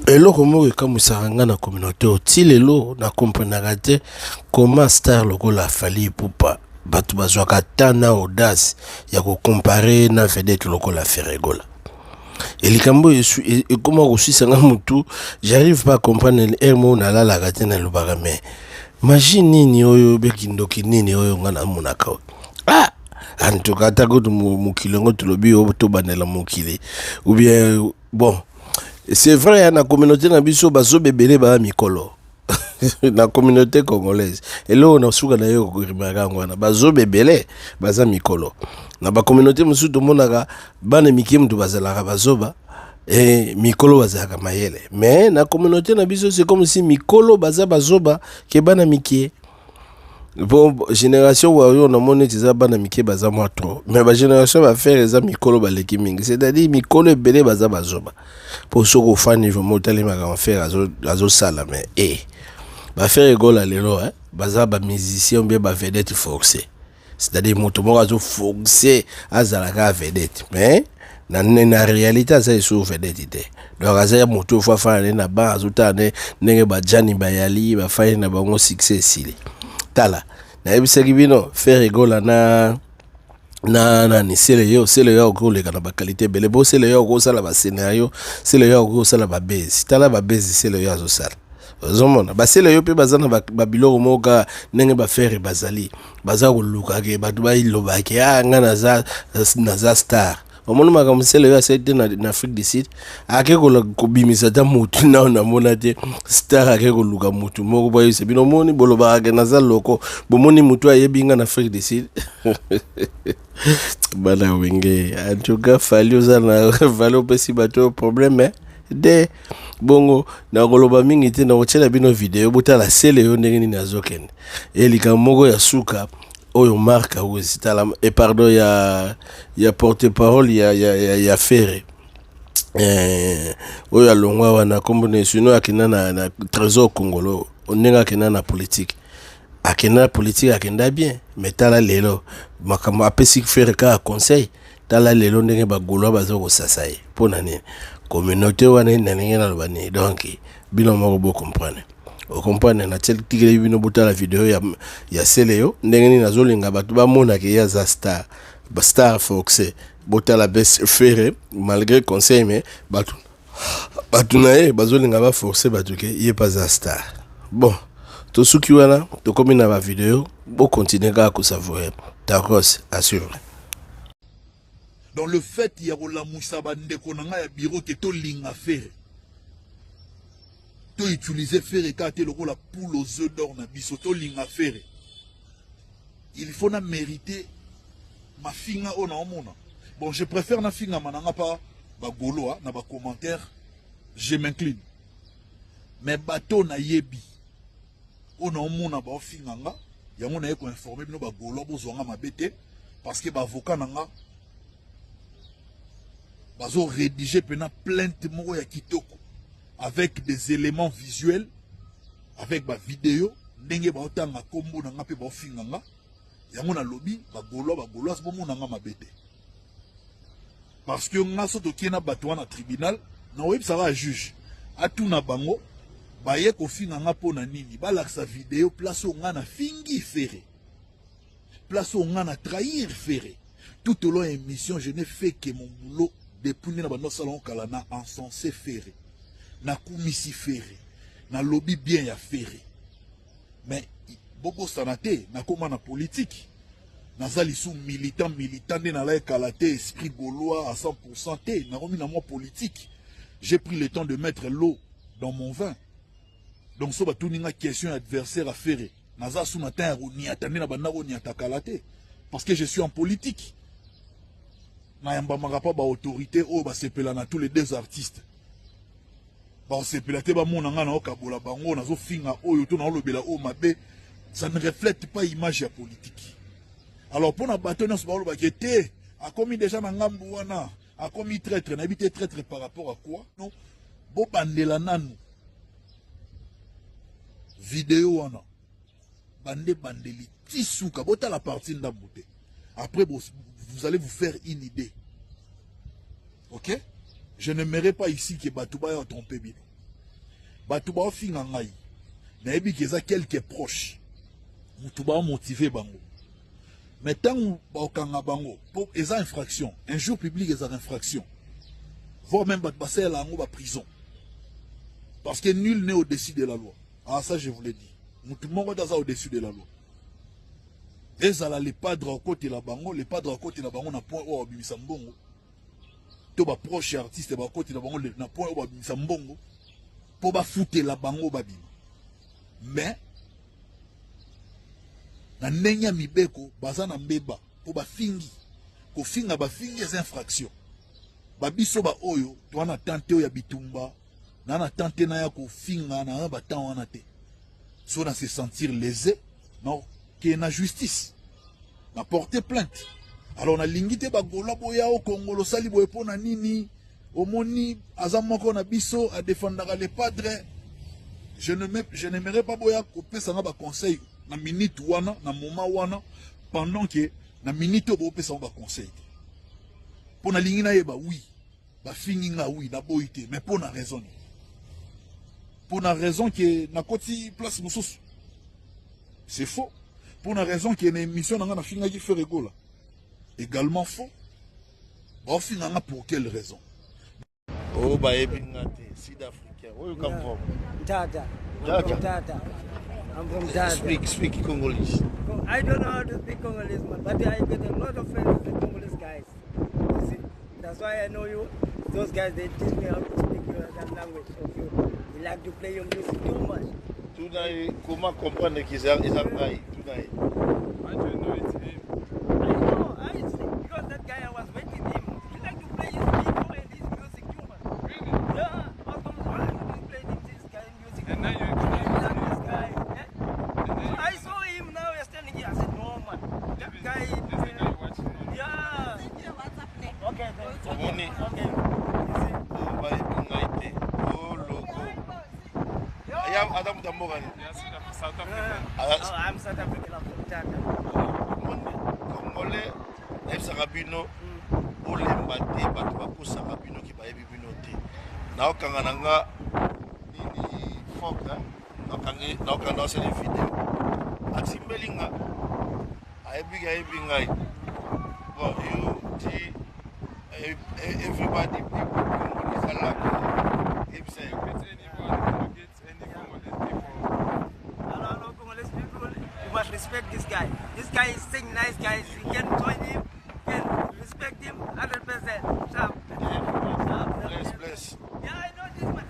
Eloko moko ekamwisaka nga na communauté oyo ti lelo na comprenaka te comment star lokola Fally Ipupa bato bazwaka temps na audace ya ko comparer na vedette lokola Ferre Gola. Elikambo oyo ekoma koswisa nga mutu, j'arrive pas à comprendre. Heure moko nalalaka te, nalobaka mais magie nini oyo be kindoki nini oyo nga namonaka oyo? Ah, en tout cas ata kutu mokili yango tolobi oyo tobandela mokili ou bien. Bon, c'est vrai, na communauté na biso bazoba ebele baya mikolo na communauté congolaise. Eloko na suka na yo korimaka yango wana, bazoba ebele baza mikolo. Na bacommunauté mosusu tomonaka bana mike moto bazalaka bazoba e mikolo bazalaka mayele, mais na communauté na biso c'est comme si mikolo baza bazoba ke bana mike. Bon, génération oyo namoni neti eza bana mike baza mwa trop, mais bagénération baFerre eza mikolo baleki mingi, c'est-à-dire mikolo ebele baza bazoba. Mpo soki ofandi vraiment otalemaka Ferre azosala, mais e baFerre Gola lelo, eh, baza bamusicien bien bavedette forcé, c'est-à-dire moto moko azoforce azalaka vedette, mais na réalité aza esu vedette te. Donc aza ya moto oyo fo afanda nde na ban, azotala nde ndenge bajani bayali bafandi na bango, succès esili. Tala, nayebisaki bino Ferre Gola na nani, sele yo, sele yo akoki koleka na baqualité ebele. Po sele yo akoki kosala bascénario, sele yo akoki kosala babezi. Tala babezi sele yo azosala, ozomona basele yo mpe baza na babiloko moko kaka ndenge baFerre bazali, baza koluka ke bato balobake a nga naza star. Omoni makambo sele oyo asali te na Afrique du Sud, ake kobimisa ata motu nao namona te. Star ake koluka motu moko boyebisa bino, omoni bolobaka ke naza loko, bomoni motu ayebi nga na Afrique du Sud. Bana Wenge, en tout cas Fally, oza na Fally, opesi bato oyo problème de bongo. Nakoloba mingi te, nakotiela bino video, botala sele yo ndenge nini azokende. E likambo moko ya suka oyo Mark Awuzi, tala e pardon, ya porte parole ya Ferre, oyo alongwa wana, nkombo na sino akenda na Trésor Congolo, ndenge akenda na politique, akenda na politique, akenda bien, mais tala lelo makambo apesi Ferre kaka conseil. Tala lelo ndenge bagaulois baza kosasa ye. Mpo na nini? Communauté wana na ndenge naloba nini? Donc bino moko bocomprendre, ocomprendre. Natikeli bino botala video ya sele yo ndenge nini azolinga bato bamonaka ye aza star, star forcé. Botala be Ferre, malgré conseil, mais bato na ye bazolinga baforce bato ke ye mpe aza star. Bon, tosuki wana, tokomi na bavideo, bokontinue kaka kosavourer. Tacos assure. Dans le fait ya kolamwisa bandeko na ngai ya bureau ke tolinga Ferre, toutiliser Ferre kaka te lokola poule aux œufs d'or na biso, tolinga Ferre, il faut na mériter mafinga oyo naomona. Bon, je préfère nafingama na nga mpa bagaulois na bacommentaire, je m'incline, mais bato nayebi oyo naomona baofinga nga yango, naye koinforme bino bagaulois, bozwanga mabe te, parce que baavocat na nga bazorédige mpena plainte moko ya kitoko avec des éléments visuels, avec bavideo ndenge baotanga nkombo na nga mpe baofinga nga yango. Nalobi bagaulois, bagauloise, bomona nga mabe te, parce que nga so tokie na bato wana tribunal, na oyebisaka ya juge atuna bango baye kofinga nga mpo na nini, balakisa video place oyo nga nafingi Ferre, place oyo nga na trahir Ferre. Tout au long ya émission, je n'ai fait que mon boulot depuis nde na bando asala ngo kala. Na encensé Ferre, nakumisi Ferre, nalobi bien ya Ferre, mais bobosana te nakóma na politique, naza lisu militant, militant nde nalai kala te, esprit gaulois à 100% te, nakomi na mwa politique. J'ai pris le temps de mettre l'eau dans mon vin. Donc so batuni nga question ya adversaire ya Ferre, naza su na temps ya koniata nde na banda koniata kala te, parce que je suis en politique. Nayambamaka mpa baautorité oyo basepela na tous les deux artistes, baosepela te bamona nga naokabola bango, nazofinga oyo to naolobela oyo mabe. Ça ne reflète pas image ya politique. Alors mpona bato nyonso baolobaki te akomi déjà na ngambu wana, akomi traître, nayebi te traître par rapport à quoi. Non, bobandela nanu video wana, bande bandeli ti suka, botala partie ndambu te. Après vous allez vous faire une idée, ok? Je n'aimerais pas ici que bato baya tromper bino. Bato baofinga ngai, nayebi ke eza quelques proches mutu baomotive bango, mais ntango baokanga bango po eza infraction, injure publique ezaka infraction, voire même bato basalela yango baprison, parce que nul n'est au-dessus de la loi. Ah, ça, je vous l'ai dit, mutu moko te aza au-dessus de la loi. Ezala le padre akotela bango, le padre akotela bango na point oyo babimisa mbongo, to baproche ya artiste bakotela bango na point oyo babimisa mbongo mpo bafutela bango babima. Mais na ndenge ya mibeko, baza na mbeba mpo bafingi. Kofinga, bafingi, eza infraction. Babiso baoyo toza na temps te oyo ya bitumba, na temps te na ya kofinga na batemps wana te. So na se sentir lésé, na ke na justice, na porter plainte. Alors nalingi te bagola boya o Kongolo osali boye mpo na nini. Omoni, aza moko na biso, adefendaka le padre. Je n'aimerais pas boya kopesa nga baconseil na minute wana, na moment wana, pendant que na minute oyo bopesa nga baconseil te, mpo nalingi nayeba. Oui, bafingi nga, oui, naboyi te, mais mpo na raison nini? Mpo na raison ke nakoti place mosusu, c'est faux. Mpo na raison ke na émission na nga nafingaki Ferre Gola, également faux. Baofinga nga pour quelle raison? Oyo bayebi nga te, sud africain oyo come from? Tata. I'm Tata. from Tata. I'm from Tata. Speak, speak Congolese. I don't know how to speak Congolese, man, but I got a lot of friends with the Congolese guys. You see, that's why I know you. Those guys, they teach me how to speak that language of you. You like to play your music too much. Tuna ye comment comprendre ke eza ngai, tuna ye. How do you know it's him? I know, I see, because that guy, I was waiting him. He like to play his video and his music too much. Really? Yeah, I was going, why do you play this guy music? And now you I explain like it. this guy. Eh? And then So you I saw him now, he's standing here. I said, "No, man. That guy." This the guy watching on. Yeah. Okay, thanks. Omoni. Okay. You see? Oyo bayebi ngai te, o logo aya aza moto ya mboka nini? Yeah, South African. Oh, I'm South African. I'm from Tata. Omoni, congolais, nayebisaka bino, bolemba te. Bato bakosaka bino ke bayebi bino te. Naokanga na nga nini fok, naokanga, naosala video, atimbeli nga, ayebi, ayebi ngai. Bon, yo ti everybody, people Congolese alaka, yebisa ye. Meet anyone, you get any Congolese people. Hello, hello, Congolese people. You must respect this guy. This guy is sing nice, guys. You can join him. You can respect him 100%. Sharp. Sharp. Bless, bless. Yeah, I know this man.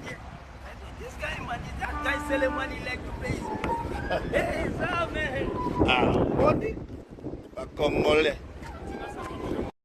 Yeah. I know this guy, man. That guy selling money like to play his music. Hey, sir, man. Ah, boni bacongolais?